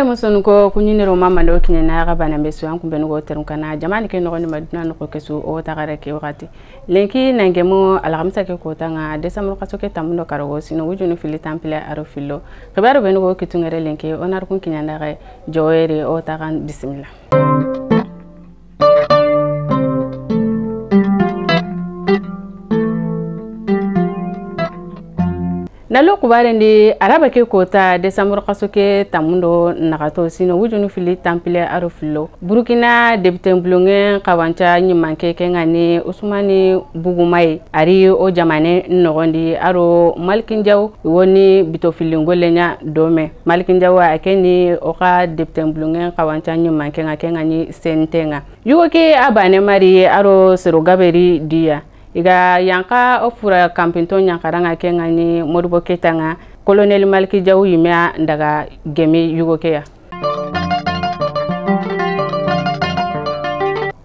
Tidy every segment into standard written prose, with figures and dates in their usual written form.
Musonko kunyiniro mama ndo kinyana ga bana besu an kumbe nugo terunkana jamani ke no ni maduna no kesu o tagare ke wakati lenki nangemo alhamsa ke kotanga desamro kasoke tamundo karogo sino wujunu fili tampile aro filo kibaro benugo kitungere lenki onar kun kinyana ga joere o tagan bismillah. Nalo kubarendi araba ke kota desamro kasoke tamundo nagato sino wujunu fili tampile aro filo Burkina député blonge kawancha nyimanke kengani Usmani Bugumai ari o jamane nogondi aro Malkin Jaw woni bito filingo lenya dome Malkin Jaw akeni oka député blonge kawancha nyimanke kengani sentenga yugo ke abane mari aro serogaberi dia iga yanka ofura kampinto nyankaranga kengani Modibo Keitanga Colonel Malki Jaw yimea ndaga gemi yugo keya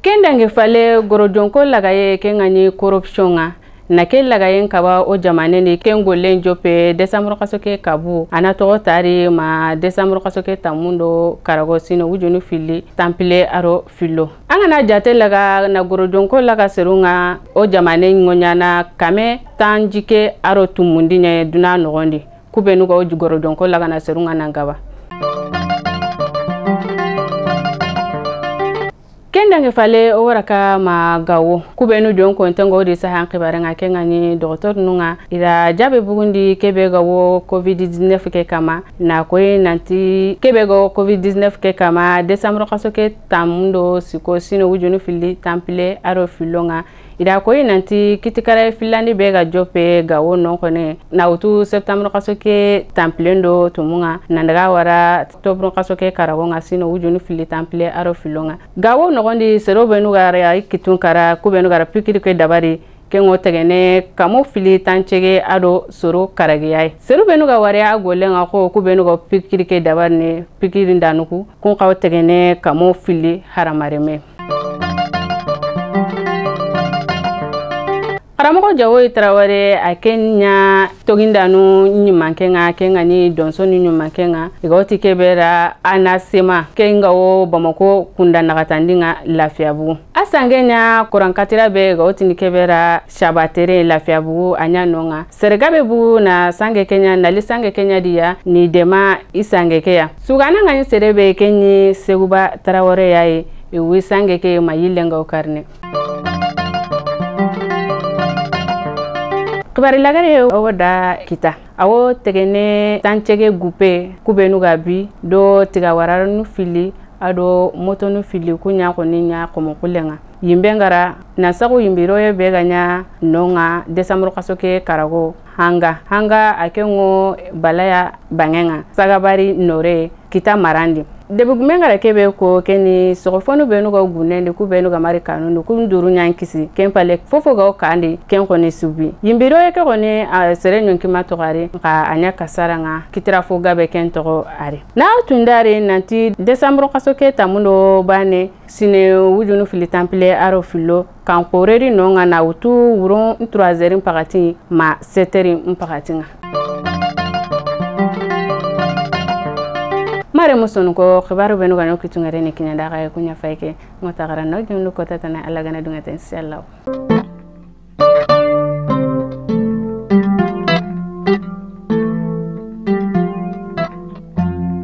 kendange fale gorojonko lagaye kengani corruption nga na ke lagayen kaba o jamane ni kengolen jope desamro kasoke kabu ana togo tari ma desamro kasoke tamundo karago sino wujunu fili tampile aro filo anga na jate laga na gorojonko laga serunga o jamane ngonyana kame tanjike aro tumundi nye duna nogondi kubenuga o gorojonko laga na serunga nangaba. Kendange fale o waraka ma gawo kubenu jon ko ntengo di sahan kibarenga kengani docteur nunga ira jabe bugundi kebe gawo covid-19 ke kama na koy nanti kebe gawo covid-19 ke kama desamro kasoke tamundo siko sino wujunu fili tampile aro filonga ira koy nanti kitikara filandi be ga jope gawo non kone na utu septembre kasoke tampilendo tumunga nandaga wara octobre kasoke karagonga sino wujunu fili tampile aro filonga gawo nogondi sero benu gara kitun kara kubenu gara pikiri ke dabari kengo tegene kamo fili tanchege ado soro karagiyaye seru benu ga wari a golenga ko kubenu ga pikiri ke dabari ne pikiri ndanuku kun kawo tegene kamo fili haramareme. Karamɔgɔ Jawo Tarawele a kenya togindanu ɲumankɛ ŋa kenga ni donso ni ɲumankɛ ŋa igawo ti kebera anasema kenga wo Bamako kunda nagatandi ŋa Lafiyabugu a sange ɲa korankatira be igawo ti ni kebera sabatere Lafiyabugu a ɲa nɔ ŋa serega be bugu na sange kenya nali sange kenya diya ni dema i sange keya sugana ŋa ni sere be kenyi Seguba Tarawele ya ye iwi sange ke ma yilengawo karne. Kibari lagare o da kita awo tegene tanchege gupe kubenu gabi do tiga wararnu fili ado motonu fili kunya koni nya komokulenga yimbe ngara na sago yimbiro ye bega nya nonga desamro kasoke karago hanga hanga akengo balaya bangenga sagabari nore kita marandi debu mengara kebe ko keni sogofonu benu ga gunende ku benu ga mari kanunu ku nduru nyankisi kempale fofo ga kandi ken koni subi yimbiro ye ke koni a sere nyonki matogare ka anya kasaranga kitira fo gabe ken togo are na tundare nanti desamro kasoke tamundo bane sine wujunu fili tampile aro filo kan koreri nonga na utu wuron 3h pakati ma 7h pakatinga. Mare musonko khibaru benu gano kitungare ne kinyanda ga kunya faike ngota gara no gnu kota tana ala gana dunga inshallah.